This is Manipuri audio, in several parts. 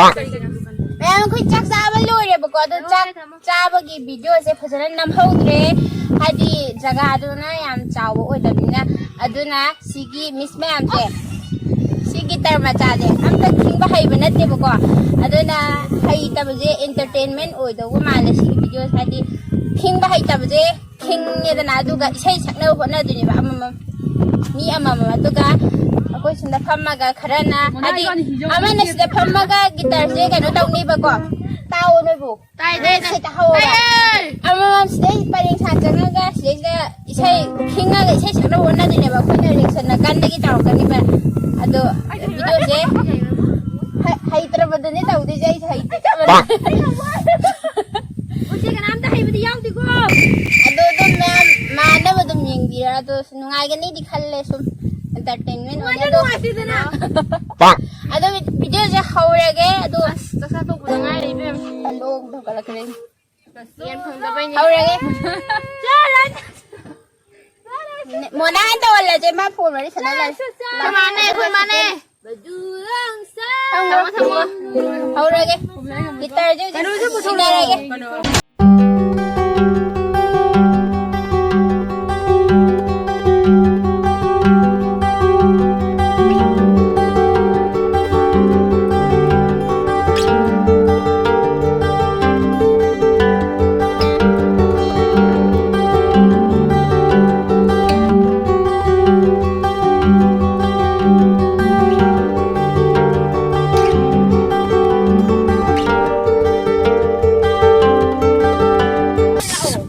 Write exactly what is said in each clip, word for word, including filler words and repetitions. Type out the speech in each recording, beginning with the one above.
ꯃꯌꯥꯝ, ꯑꯩꯈꯣꯏ ꯆꯥꯛ ꯆꯥꯕ ꯂꯣꯏꯔꯦꯕꯀꯣ, ꯑꯗꯣ ꯆꯥꯛ ꯆꯥꯕꯒꯤ ꯚꯤꯗꯤꯑꯣꯁꯦ ꯐꯖꯅ ꯅꯝꯍꯧꯗ꯭ꯔꯦ, ꯍꯥꯏꯗꯤ ꯖꯒꯥꯗꯨꯅ ꯌꯥꯝ ꯆꯥꯎꯕ ꯑꯣꯏꯗꯕꯅꯤꯅ꯫ ꯑꯗꯨꯅ ꯁꯤꯒꯤ ꯃꯤꯁ ꯃꯌꯥꯝꯁꯦ, ꯁꯤ ꯒꯤꯇꯔ ꯃꯆꯥꯁꯦ ꯑꯝꯇ ꯈꯤꯡꯕ ꯍꯩꯕ ꯅꯠꯇꯦꯕꯀꯣ, ꯑꯗꯨꯅ ꯍꯩꯇꯕꯁꯦ ꯑꯦꯟꯇꯔꯇꯦꯟꯃꯦꯟ ꯑꯣꯏꯗꯧꯕ ꯃꯥꯜꯂꯦ ꯁꯤꯒꯤ ꯚꯤꯗꯤꯑꯣꯁꯦ, ꯍꯥꯏꯗꯤ ꯈꯤꯡꯕ ꯍꯩꯇꯕꯁꯦ ꯈꯤꯡꯉꯦꯗꯅ, ꯑꯗꯨꯒ ꯏꯁꯩ ꯁꯛꯅꯕ ꯍꯣꯠꯅꯗꯣꯏꯅꯦꯕ ꯑꯃꯃꯝ, ꯃꯤ ꯑꯃꯃꯝ꯫ ꯑꯗꯨꯒ ꯑꯩꯈꯣꯏ ꯁꯤꯗ ꯐꯝꯃꯒ ꯈꯔꯅ, ꯍꯥꯏꯗꯤ ꯑꯃꯅ ꯁꯤꯗ ꯐꯝꯃꯒ ꯒꯤꯇꯔꯁꯦ ꯀꯩꯅꯣ ꯇꯧꯅꯤꯕꯀꯣ, ꯇꯥꯛꯑꯣ ꯅꯣꯏꯕꯨ꯫ ꯇꯥꯏ, ꯇꯥꯏ, ꯇꯥꯏ꯫ ꯁꯤ ꯇꯥꯍꯧꯔꯕ? ꯇꯥꯏꯌꯦ! ꯑꯃꯃꯝ ꯁꯤꯗꯩ ꯄꯔꯦꯡ ꯁꯥ ꯆꯪꯉꯒ ꯁꯤꯗꯩꯁꯤꯗ ꯏꯁꯩ ꯈꯤꯡꯉꯒ ꯏꯁꯩ ꯁꯛꯅꯕ ꯍꯣꯠꯅꯗꯣꯏꯅꯦꯕ꯫ ꯑꯩꯈꯣꯏꯅ ꯔꯤꯌꯦꯛꯁꯟ ꯅꯥꯀꯟꯗꯒꯤ ꯇꯧꯔꯛꯀꯅꯤꯕ꯫ ꯑꯗꯣ ꯚꯤꯗꯤꯑꯣꯁꯦ ꯍꯩ-, ꯍꯩꯇ꯭ꯔꯕꯗꯨꯅꯦ ꯇꯧꯗꯣꯏꯁꯦ, ꯑꯩꯁꯦ ꯍꯩꯇꯦ꯫ ꯎꯆꯦ ꯀꯅꯥꯝꯇ ꯍꯩꯕꯗꯤ ꯌꯥꯎꯗꯦꯀꯣ꯫ ꯑꯗꯣ ꯑꯗꯨꯝ ꯃꯌꯥꯝ ꯃꯥꯟꯅꯕ ꯑꯗꯨꯝ ꯌꯦꯡꯕꯤꯔꯣ꯫ ꯑꯗꯣ ꯅꯨꯡꯉꯥꯏꯒꯅꯤꯗꯤ ꯈꯜꯂꯦ ꯁꯨꯝ꯫ ꯑꯦꯟꯇꯔꯇꯦꯟꯃꯦꯟ ꯑꯣꯏꯅ꯫ ꯅꯨꯡꯉꯥꯏꯇꯦ, ꯑꯗꯣ ꯅꯨꯡꯉꯥꯏꯇꯦꯗꯅ꯫ ꯑꯗꯣ ꯚꯤꯗꯤꯑꯣꯁꯦ ꯍꯧꯔꯒꯦ꯫ ꯑꯗꯣ ꯑꯁ, ꯆꯥꯛꯆꯥ ꯇꯣꯛꯄꯗ ꯉꯥꯏꯔꯤ, ꯏꯕꯦꯝꯃ꯫ ꯂꯣꯛ ꯊꯨꯡꯒꯠꯂꯛꯀꯅꯤ꯫ ꯌꯦꯟ ꯐꯪꯗꯕꯩꯅꯦ꯫ ꯍꯧꯔꯒꯦ꯫ ꯃꯣꯅꯥ ꯍꯥꯟꯅ ꯇꯧꯍꯜꯂꯁꯦ, ꯃꯥ ꯐꯣꯟ ꯋꯥꯔꯤ ꯁꯥꯟꯅ ꯂꯩꯔꯦ꯫ ꯑꯩꯈꯣꯏ ꯃꯥꯅꯦ, ꯑꯩꯈꯣꯏ ꯃꯥꯅꯦ꯫ ꯊꯝꯃꯣ, ꯊꯝꯃꯣ꯫ ꯍꯧꯔꯒꯦ꯫ ꯒꯤꯇꯔꯁꯦ ꯍꯧꯖꯤꯛ ꯁꯤꯟꯅꯔꯒꯦ꯫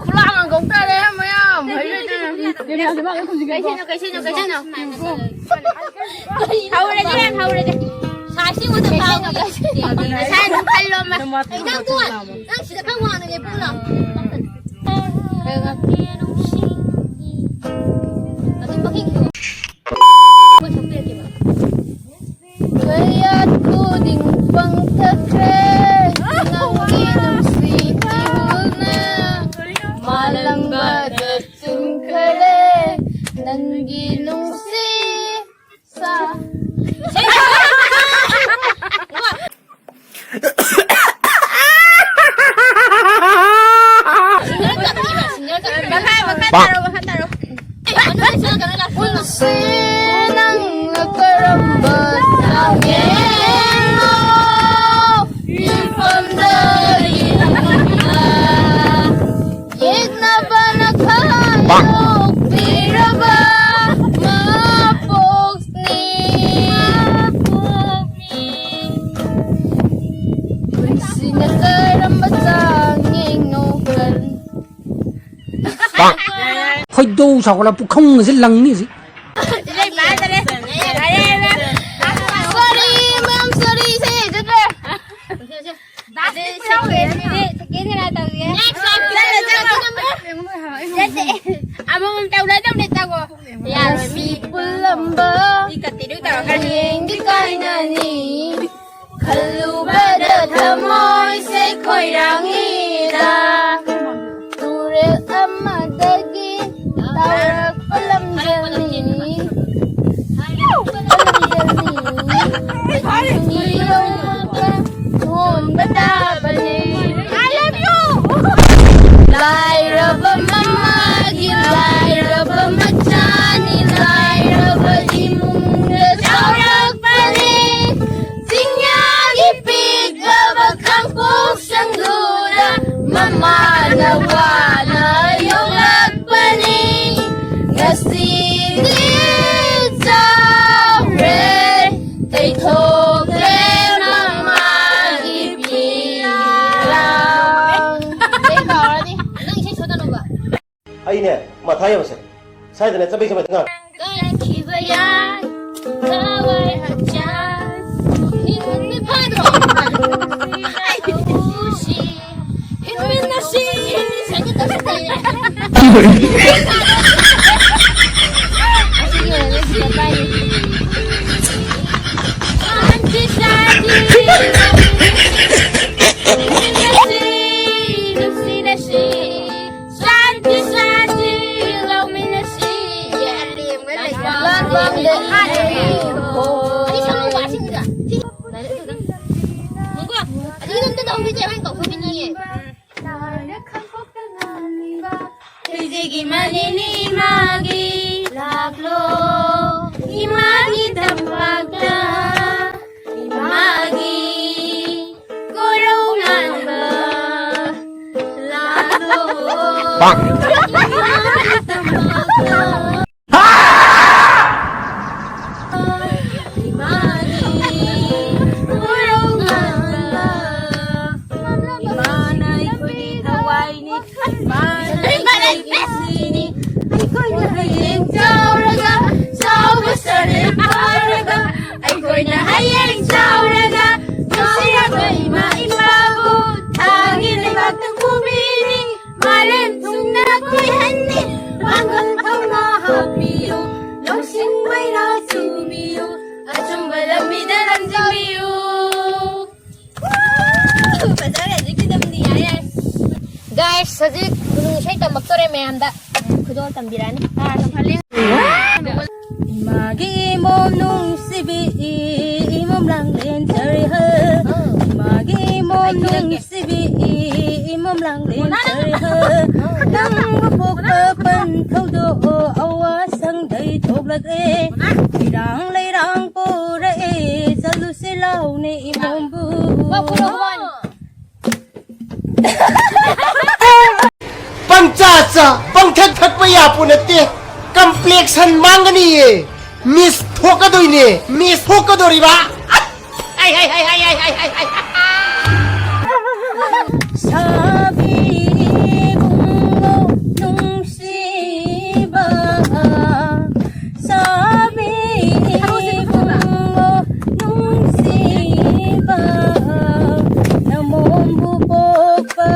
ꯈꯨꯂꯥꯡ ꯑꯃ ꯀꯧ ꯇꯥꯔꯦ ꯃꯌꯥꯝ꯫ ꯀꯩꯁꯤꯅꯣ, ꯀꯩꯁꯤꯅꯣ, ꯀꯩꯁꯤꯅꯣ? ꯍꯧꯔꯒꯦ, ꯍꯧꯔꯒꯦ꯫ ꯁꯥꯁꯤ ꯃꯊꯛ ꯀꯥꯎꯒꯦ꯫ ꯉꯁꯥꯏ ꯑꯗꯨꯝ ꯈꯜꯂꯣ ꯑꯃ꯫ ꯅꯪ ꯇꯣ, ꯅꯪ ꯁꯤꯗ ꯈꯔ ꯋꯥꯡꯅ ꯂꯦꯞꯄꯨ ꯂꯥꯎ꯫ ꯑꯗꯨꯝ ꯃꯈꯩ ꯀꯌꯥ ꯈꯨꯗꯤꯡ ꯄꯪꯊꯈ꯭ꯔꯦ ꯅꯪꯒꯤ ꯅꯨꯡꯁꯤ ꯏꯍꯨꯜꯅ ꯃꯥꯂꯪꯕꯗ ꯆꯨꯝꯈ꯭ꯔꯦ ꯅꯪꯒꯤ ꯅꯨꯡꯁꯤ ꯁꯥ ꯀꯔꯝꯕ ꯆꯥꯡ ꯌꯦꯡꯅꯣ ꯀꯟ-, ꯈꯣꯏꯗꯧ ꯁꯥꯎꯒꯠꯂ ꯄꯨꯈꯝꯒꯁꯦ ꯂꯪꯅꯤ ꯍꯧꯖꯤꯛ꯫ Sorry, ma'am, sorry, ꯏꯁꯩ ꯍꯩꯖꯗ꯭ꯔꯦ꯫ ꯑꯗꯨ ꯁꯦꯀꯦꯟ ꯃꯤꯅꯤꯠ, ꯁꯦꯀꯦꯟ ꯀꯅꯥ ꯇꯧꯒꯦ? ꯅꯠꯇꯦ꯫ ꯑꯃꯃꯝ ꯇꯧꯅ ꯇꯧꯅ ꯇꯧꯋꯣ꯫ ꯌꯥꯔꯣꯏ, ꯃꯤ ꯄꯨꯜꯂꯝꯕ ꯃꯤ continue ꯇꯧꯔꯛꯀꯅꯤ꯫ ꯍꯌꯦꯡꯗꯤ ꯀꯥꯏꯅꯅꯤ꯫ ꯈꯜꯂꯨꯕꯗ ꯊꯃꯣꯏꯁꯦ ꯈꯣꯏꯔꯥꯡꯉꯤꯗ꯫ ꯇꯨꯔꯦꯜ ꯑꯃꯗꯒꯤ ꯇꯥꯔꯛꯄ ꯂꯝꯖꯦꯜꯅꯤ꯫ ꯂꯝꯖꯦꯜꯅꯤ꯫ ꯊꯣꯟꯕ ꯇꯥꯕꯅꯤ꯫ I love you! ꯂꯥꯏꯔꯕ ꯃꯃꯥꯒꯤ ꯂꯥꯏꯔꯕ ꯃꯆꯥꯅꯤ, ꯂꯥꯏꯔꯕ ꯏꯃꯨꯡꯗ ꯆꯥꯎꯔꯛꯄꯅꯤ꯫ ꯆꯤꯡꯌꯥꯒꯤ ꯄꯤꯛꯂꯕ ꯈꯥꯡꯄꯣꯛ ꯁꯪꯗꯨꯗ ꯃꯃꯥꯅ ꯋꯥꯅ ꯌꯣꯛꯂꯛꯄꯅꯤ꯫ ꯉꯁꯤꯗꯤ ꯆꯥꯎꯔꯦ, ꯇꯩꯊꯣꯛꯂꯦ ꯃꯃꯥꯒꯤ ꯄꯤꯔꯥꯡ꯫ ꯅꯪ ꯏꯁꯩ ꯁꯛꯀꯅꯣꯕ꯫ ꯑꯩꯅꯦ, ꯃꯊꯥ ꯌꯥꯝ ꯁꯥꯏ꯫ ꯁ꯭ꯋꯥꯏꯗꯅꯦ ꯆꯠꯄꯩ ꯆꯠꯄꯩ ꯉꯥꯡ꯫ ꯀꯟꯈꯤꯕ ꯌꯥꯏ, ꯊꯋꯥꯏ ꯍꯛꯆꯥꯡ꯫ ꯃꯤ ꯐꯥꯗ꯭ꯔꯣ? ꯑꯩ ꯅꯨꯡꯁꯤ, ꯍꯤꯡꯃꯤꯟꯅꯁꯤ꯫ ꯑꯁꯤꯒꯤ ꯑꯣꯏꯔꯒꯗꯤ ꯁꯤꯗ ꯄꯥꯏꯔꯤ꯫ ꯁꯥꯟꯇꯤ, ꯁꯥꯟꯇꯤ, ꯍꯤꯡꯃꯤꯟꯅꯁꯤ, ꯅꯨꯡꯁꯤꯅꯁꯤ꯫ ꯁꯥꯟꯇꯤ, ꯁꯥꯟꯇꯤ ꯂꯧꯃꯤꯟꯅꯁꯤ꯫ ꯂꯥꯟꯐꯝꯗ ꯏꯔꯦ꯫ ꯑꯅꯤ ꯁꯝꯃꯨꯕ, ꯑꯁꯤꯒꯤꯗ꯫ ꯁꯤ ꯉꯥꯏꯈꯣ, ꯑꯗꯨꯗ ꯑꯝꯇ ꯇꯧꯕꯤꯁꯦ, ꯍꯣꯔꯦꯟ ꯀꯧꯊꯣꯛꯈꯤꯅꯤꯌꯦ꯫ ꯐꯤꯖꯤꯒꯤ ꯃꯅꯤꯅꯤ ꯏꯃꯥꯒꯤ ꯂꯥꯛꯂꯣ, ꯏꯃꯥꯒꯤ ꯇꯝꯄꯥꯛꯇ, ꯏꯃꯥꯒꯤ ꯀꯣꯔꯧ ꯉꯥꯟꯕ ꯂꯥꯛꯂꯣ꯫ ꯏꯃꯥꯒꯤ ꯀꯣꯔꯧ ꯉꯥꯟꯕ Guys, ꯍꯧꯖꯤꯛ ꯈꯨꯅꯨꯡ ꯏꯁꯩ ꯇꯝꯃꯛꯇꯣꯔꯦ ꯃꯌꯥꯝꯗ꯫ ꯈꯨꯗꯣꯜ ꯇꯝꯕꯤꯔꯛꯑꯅꯤ꯫ ꯏꯃꯥꯒꯤ ꯏꯃꯣꯝ ꯅꯨꯡꯁꯤꯕꯤ, ꯏꯃꯣꯝ ꯂꯥꯡꯂꯦꯟ ꯆꯔꯤꯍꯜ꯫ ꯏꯃꯥꯒꯤ ꯏꯃꯣꯝ ꯅꯨꯡꯁꯤꯕꯤ, ꯏꯃꯣꯝ ꯂꯥꯡꯂꯦꯟ ꯆꯔꯤꯍꯜ꯫ ꯅꯪꯕꯨ ꯄꯣꯛꯄ ꯄꯟꯊꯧꯗꯣꯛꯑꯣ, ꯑꯋꯥꯁꯪꯗꯩ ꯊꯣꯛꯂꯛꯂꯦ꯫ ꯏꯔꯥꯡ ꯂꯩꯔꯥꯡ ꯄꯨꯔꯛꯑꯦ, ꯆꯠꯂꯨꯁꯤ ꯂꯥꯎꯅꯦ ꯏꯃꯣꯝꯕꯨ꯫ ꯄꯪꯆꯥ ꯆꯥ, ꯄꯪꯊꯛ ꯊꯛꯄ ꯌꯥꯄꯣ ꯅꯠꯇꯦ꯫ ꯀꯝꯄ꯭ꯂꯦꯛꯁꯟ ꯃꯥꯡꯒꯅꯤꯌꯦ꯫ ꯃꯤꯁ ꯊꯣꯛꯀꯗꯣꯏꯅꯦ꯫ ꯃꯤꯁ ꯊꯣꯛꯀꯗꯣꯔꯤꯕ꯫ ꯁꯥꯕꯤ ꯏꯕꯨꯡꯉꯣ ꯅꯨꯡꯁꯤꯕ, ꯁꯥꯕꯤ ꯏꯕꯨꯡꯉꯣ ꯅꯨꯡꯁꯤꯕ, ꯅꯃꯣꯝꯕꯨ ꯄꯣꯛꯄ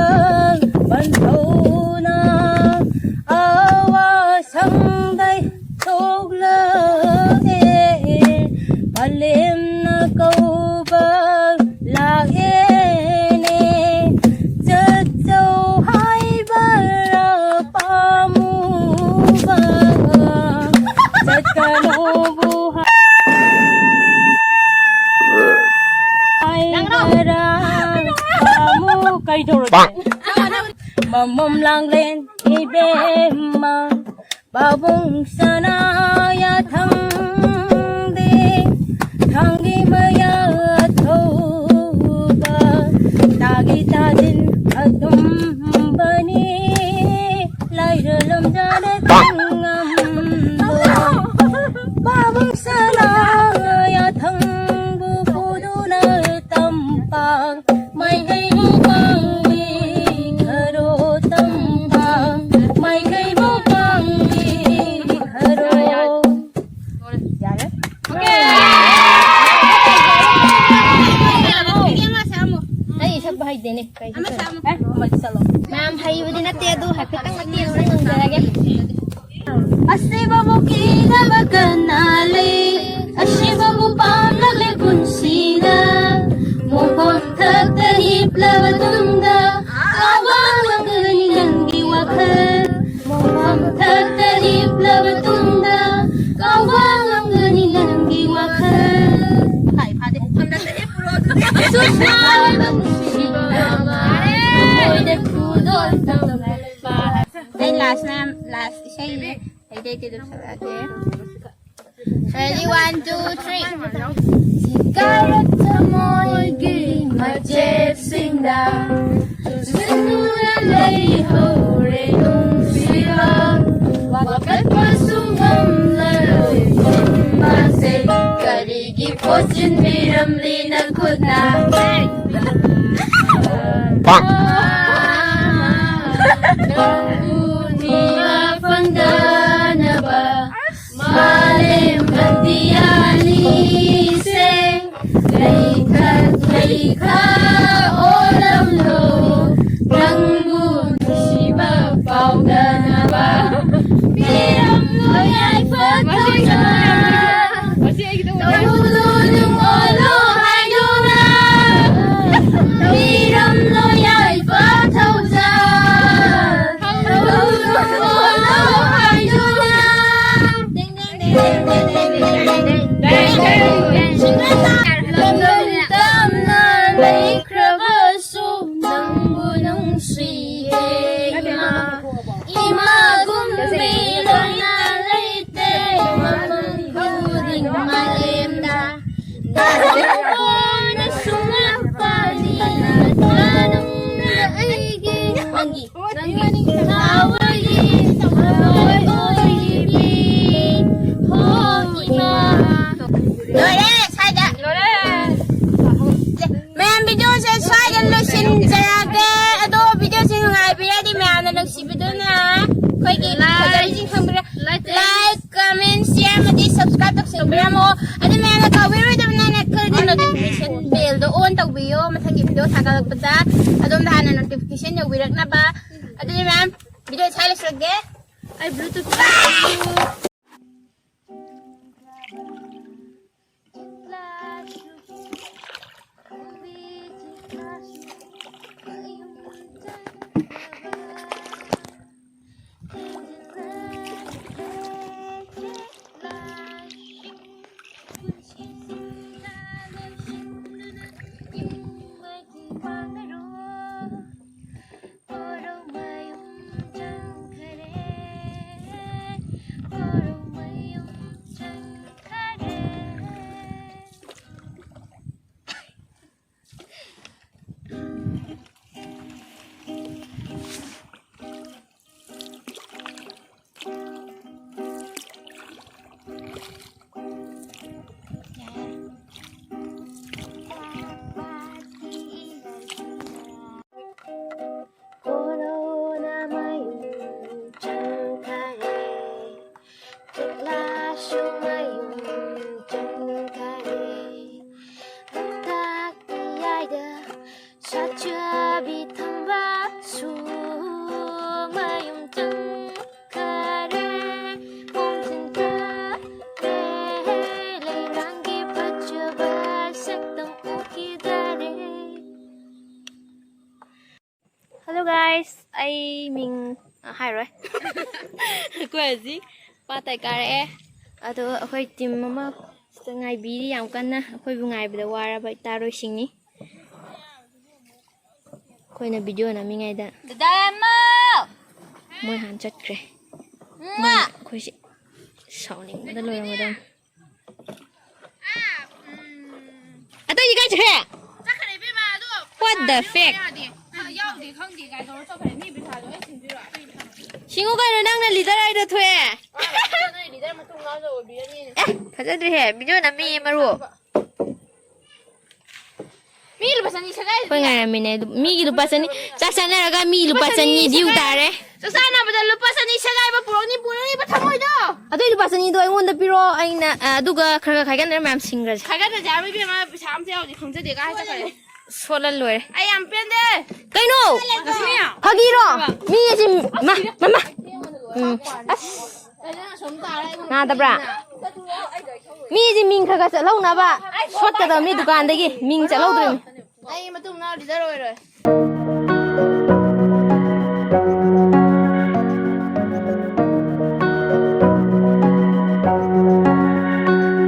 ꯄꯟꯊꯧꯅ ꯑꯋꯥꯁꯪꯗꯩ ꯊꯣꯛꯂꯛꯑꯦ, ꯃꯥꯂꯦꯝꯅ ꯀꯧꯕ ꯂꯥꯛꯑꯦꯅꯦ꯫ ꯆꯠꯆꯧ ꯍꯥꯏꯕꯔ ꯄꯥꯝꯃꯨꯕ, ꯆꯠꯀꯅꯨꯕꯨ ꯍꯥꯏꯕꯔ ꯄꯥꯝꯃꯨ-, ꯀꯩꯗꯧꯔꯒꯦ? ꯃꯃꯝ ꯂꯥꯡꯂꯦꯟ ꯏꯕꯦꯝꯃ, ꯄꯥꯕꯨꯡ ꯁꯅꯥ ꯌꯥꯊꯪꯗꯤ, ꯊꯥꯡꯒꯤ ꯃꯌꯥ ꯊꯧꯕ, ꯇꯥꯒꯤ ꯇꯥꯁꯤꯟ ꯑꯗꯨꯝꯕꯅꯤ, ꯂꯥꯏꯔ ꯂꯝꯖꯥꯅ ꯈꯪꯉꯝꯂꯣꯏ꯫ ꯄꯥꯕꯨꯡ ꯁꯅꯥ ꯌꯥꯊꯪꯕꯨ ꯄꯨꯗꯨꯅ ꯇꯝꯄꯥꯛ ꯃꯥꯏꯀꯩꯕꯨ ꯄꯥꯡꯂꯤ ꯈꯔꯣ, ꯇꯝꯄꯥꯛ ꯃꯥꯏꯀꯩꯕꯨ ꯄꯥꯡꯂꯤ ꯈꯔꯣ꯫ ꯌꯥꯔꯦ? ꯑꯩ ꯁꯛꯄ ꯍꯩꯇꯦꯅꯦ꯫ ꯀꯩ ꯁꯛꯇꯣꯏꯅꯣ? ꯑꯦ, ꯑꯃꯗꯤ ꯆꯠꯂꯣ꯫ ꯃꯌꯥꯝ ꯍꯩꯕꯗꯤ ꯅꯠꯇꯦ, ꯑꯗꯨ ꯍꯥꯏꯐꯦꯠꯇꯪ ꯃꯇꯦꯛ ꯑꯃ ꯉꯪꯖꯔꯒꯦ꯫ ꯑꯁꯤꯕꯕꯨ ꯀꯤꯗꯕ ꯀꯅꯥ ꯂꯩ? ꯑꯁꯤꯕꯕꯨ ꯄꯥꯝꯂꯛꯂꯦ ꯄꯨꯟꯁꯤꯗ꯫ ꯃꯣꯐꯝ ꯊꯛꯇ ꯍꯤꯞꯂꯕ ꯇꯨꯡꯗ, ꯑꯋꯥꯡꯕ ꯅꯨꯡꯁꯤꯕ ꯃꯥꯜꯂꯦ꯫ ꯃꯣꯏꯅ ꯈꯨꯗꯣꯜ ꯇꯧꯔꯛꯄ꯫ ꯑꯩ ꯂꯥꯁꯅ ꯌꯥꯝ ꯂꯥꯁ ꯏꯁꯩꯅꯦ꯫ ꯑꯩꯗꯩꯗꯤ ꯑꯗꯨꯝ ꯁꯛꯂꯛꯑꯒꯦ꯫ Ready, one, two, three. ꯁꯤꯡꯒꯥꯔ ꯊꯃꯣꯏꯒꯤ ꯃꯆꯦꯠꯁꯤꯡꯗ ꯆꯨꯁꯤꯟꯗꯨꯅ ꯂꯩꯍꯧꯔꯦ ꯅꯨꯡꯁꯤꯕ꯫ ꯋꯥꯀꯠꯄꯁꯨ ꯉꯝꯂꯔꯣꯏ ꯃꯥꯁꯦ꯫ ꯀꯔꯤꯒꯤ ꯄꯣꯠꯁꯤꯟꯕꯤꯔꯝꯂꯤ ꯅꯈꯨꯠꯅ? ꯅꯪꯕꯨ ꯅꯤꯕ ꯐꯪꯗꯅꯕ ꯃꯥꯂꯦꯝ ꯑꯇꯤꯌꯥꯅꯤꯁꯦ ꯂꯩꯈꯥ ꯂꯩꯈꯥ ꯑꯣꯜꯂꯝꯂꯣ꯫ ꯅꯪꯕꯨ ꯅꯨꯡꯁꯤꯕ ꯐꯥꯎꯗꯅꯕ ꯄꯤꯔꯝꯂꯣ ꯌꯥꯏꯐ ꯊꯧꯖꯥꯜ꯫ ꯇꯧꯔꯨ ꯇꯧꯔꯨ ꯑꯣꯜꯂꯣ ꯍꯥꯏꯗꯨꯅ ꯄꯤꯔꯝꯂꯣ ꯌꯥꯏꯐ ꯊꯧꯖꯥꯜ꯫ ꯇꯧꯔꯨ ꯇꯧꯔꯨ ꯑꯣꯜꯂꯣ ꯍꯥꯏꯗꯨꯅ꯫ ꯂꯝꯗꯝ ꯇꯝꯅ ꯂꯩꯈ꯭ꯔꯕꯁꯨ ꯅꯪꯕꯨ ꯅꯨꯡꯁꯤꯌꯦ ꯏꯃꯥ꯫ ꯏꯃꯥꯒꯨꯝꯕꯤ ꯂꯣꯏꯅ ꯂꯩꯇꯦ ꯃꯐꯝ ꯈꯨꯗꯤꯡ ꯃꯥꯂꯦꯝꯗ꯫ ꯅꯪꯕꯨ ꯁꯨꯡꯂꯥꯛꯄꯅꯤ ꯅꯠꯇ꯭ꯔ ꯅꯪꯅ ꯑꯩꯒꯤ ꯅꯪꯒꯤ ꯅꯪꯒꯤ ꯊꯋꯥꯏꯒꯤ ꯊꯋꯥꯏ ꯑꯣꯏꯕꯤ꯫ ꯍꯣ ꯏꯃꯥ꯫ ꯂꯣꯏꯔꯦ ꯁ꯭ꯋꯥꯏꯗ꯫ ꯂꯣꯏꯔꯦ꯫ ꯃꯌꯥꯝ, ꯚꯤꯗꯤꯑꯣꯁꯦ ꯁ꯭ꯋꯥꯏꯗ ꯂꯣꯏꯁꯤꯟꯖꯔꯒꯦ꯫ ꯑꯗꯣ ꯚꯤꯗꯤꯑꯣꯁꯦ ꯅꯨꯡꯉꯥꯏꯕꯤꯔꯗꯤ ꯃꯌꯥꯝꯅ ꯅꯨꯡꯁꯤꯕꯤꯗꯨꯅ ꯑꯩꯈꯣꯏꯒꯤ ꯐꯖꯕꯁꯤꯡ ꯈꯪꯕꯤꯔ-, like, comment, share ꯑꯃꯗꯤ subscribe ꯇꯧꯁꯟꯕꯤꯔꯝꯃꯣ꯫ ꯑꯗꯨ ꯃꯌꯥꯝꯅ ꯀꯥꯎꯕꯤꯔꯣꯏꯗꯕꯅ ꯅꯈꯣꯏꯒꯤ notification bell ꯗꯣ on ꯇꯧꯕꯤꯌꯣ, ꯃꯊꯪꯒꯤ ꯚꯤꯗꯤꯑꯣ ꯊꯥꯒꯠꯂꯛꯄꯗ ꯑꯗꯣꯝꯗ ꯍꯥꯟꯅ notification ꯌꯧꯕꯤꯔꯛꯅꯕ꯫ ꯑꯗꯨꯗꯤ ꯃꯌꯥꯝ, ꯚꯤꯗꯤꯑꯣ ꯁ꯭ꯋꯥꯏ ꯂꯣꯏꯁꯤꯜꯂꯒꯦ꯫ ꯑꯩ Bluetooth ꯆꯠꯆꯕꯤ ꯊꯝꯕꯥꯜꯁꯨ ꯃꯌꯨꯝ ꯆꯪꯈꯔꯦ, ꯈꯣꯡꯖꯤꯟ ꯀꯥꯔꯦ, ꯂꯩꯔꯥꯡꯒꯤ ꯐꯖꯕ ꯁꯛꯇꯝ ꯎꯈꯤꯗꯔꯦ꯫ Hello guys, ꯑꯩ ꯃꯤꯡ, ꯑ, ꯍꯥꯏꯔꯣꯏ꯫ ꯑꯩꯈꯣꯏ ꯍꯧꯖꯤꯛ ꯄꯥꯠꯇ ꯀꯥꯔꯛꯑꯦ꯫ ꯑꯗꯣ ꯑꯩꯈꯣꯏ ꯇꯤꯝ ꯑꯃ ꯁꯤꯗ ꯉꯥꯏꯕꯤꯔꯤ, ꯌꯥꯝ ꯀꯟꯅ ꯑꯩꯈꯣꯏꯕꯨ ꯉꯥꯏꯕꯗ ꯋꯥꯔꯕ ꯏꯇꯥꯔꯣꯏꯁꯤꯡꯅꯤ꯫ ꯑꯩꯈꯣꯏꯅ ꯚꯤꯗꯤꯑꯣ ꯅꯝꯃꯤꯉꯩꯗ ꯗꯗꯥ ꯑꯃ! ꯃꯣꯏ ꯍꯥꯟꯅ ꯆꯠꯈ꯭ꯔꯦ꯫ ꯃꯥ! ꯑꯩꯈꯣꯏꯁꯦ ꯁꯥꯎꯅꯤꯡꯕꯗ ꯂꯣꯏꯔꯝꯒꯗꯕꯅꯤ꯫ ꯑꯇꯩꯗꯤ ꯀꯥꯏ ꯆꯠꯈ꯭ꯔꯦ? ꯆꯠꯈ꯭ꯔꯦ ꯏꯕꯦꯝꯃ, ꯑꯗꯣ What the ꯄꯩꯁꯥ fuck? ꯌꯥꯗꯦ꯫ ꯌꯥꯎꯗꯦ ꯈꯪꯗꯦ ꯀꯥꯏ ꯇꯧꯔ ꯆꯠꯈ꯭ꯔꯦ꯫ ꯃꯤ ꯄꯩꯁꯥꯗꯣ ꯂꯣꯏ ꯁꯤꯟꯕꯤꯔꯣ꯫ ꯑꯩ ꯁꯤꯡꯉꯨ ꯀꯩꯅꯣ, ꯅꯪꯅ ꯂꯤꯗꯔ ꯍꯥꯏꯗꯣ ꯊꯣꯛꯑꯦ꯫ ꯅꯣꯏ ꯂꯤꯗꯔ ꯃꯇꯨꯡ ꯃꯅꯥꯎꯗ ꯑꯣꯏꯕꯤꯔꯅꯤ꯫ ꯑꯦ, ꯐꯖꯗ꯭ꯔꯦꯍꯦ, ꯚꯤꯗꯤꯑꯣ ꯅꯝꯃꯤꯌꯦ ꯃꯔꯨꯞ꯫ ꯃꯤ ꯂꯨꯄꯥ ꯆꯅꯤ ꯁꯦꯒꯥꯏ ꯑꯩꯈꯣꯏ ꯉꯥꯏꯔꯝꯃꯤꯅꯦ, ꯂꯨ-, ꯃꯤꯒꯤ ꯂꯨꯄꯥ ꯆꯅꯤ, ꯆꯥꯛ ꯆꯥꯅꯔꯒ ꯃꯤ ꯂꯨꯄꯥ ꯆꯅꯤ ꯗ꯭ꯌꯨ ꯇꯥꯔꯦ꯫ ꯆꯥꯛ ꯆꯥꯅꯕꯗ ꯂꯨꯄꯥ ꯆꯅꯤ ꯁꯦꯒꯥꯏꯕ ꯄꯨꯔꯛꯅꯤ, ꯄꯨꯔꯛꯅꯤꯕ ꯊꯃꯣꯏꯗꯣ꯫ ꯑꯗꯨꯏ ꯂꯨꯄꯥ ꯆꯅꯤꯗꯣ ꯑꯩꯉꯣꯟꯗ ꯄꯤꯔꯛꯑꯣ, ꯑꯩꯅ, ꯑ, ꯑꯗꯨꯒ ꯈꯔ ꯈꯔ ꯈꯥꯏꯒꯠꯅꯔ ꯃꯌꯥꯝ ꯁꯤꯡꯈ꯭ꯔꯁꯦ꯫ ꯈꯥꯏꯒꯠꯅꯁꯦ ꯍꯥꯏꯕ ꯏꯕꯦꯝꯃ, ꯄꯩꯁꯥ ꯑꯝꯇ ꯌꯥꯎꯗꯦ, ꯈꯪꯖꯗꯦ ꯀꯥꯏ ꯆꯠꯈ꯭ꯔꯦ꯫ ꯁꯣꯠꯂ ꯂꯣꯏꯔꯦ꯫ ꯑꯩ ꯌꯥꯝ ꯄꯦꯟꯗꯦ꯫ ꯀꯩꯅꯣ? ꯂꯛꯁꯃꯤ꯫ ꯐꯥꯒꯤꯔꯣ? ꯃꯤ ꯑꯁꯤ, ꯃꯥ, ꯃꯃꯥ꯫ ꯎꯝ꯫ ꯑꯁ꯫ ꯅꯥꯗꯕ꯭ꯔꯥ? ꯃꯤꯁꯦ ꯃꯤꯡ ꯈꯔ ꯈꯔ ꯆꯠꯍꯧꯅꯕ ꯁꯣꯠꯀꯗꯕ ꯃꯤ ꯗꯨꯀꯥꯟꯗꯒꯤ ꯃꯤꯡ ꯆꯠꯍꯧꯗ꯭ꯔꯤꯕꯅꯤ꯫ ꯑꯩ ꯃꯇꯨꯡ ꯃꯅꯥꯎ ꯂꯤꯗꯔ ꯑꯣꯏꯔꯣꯏ꯫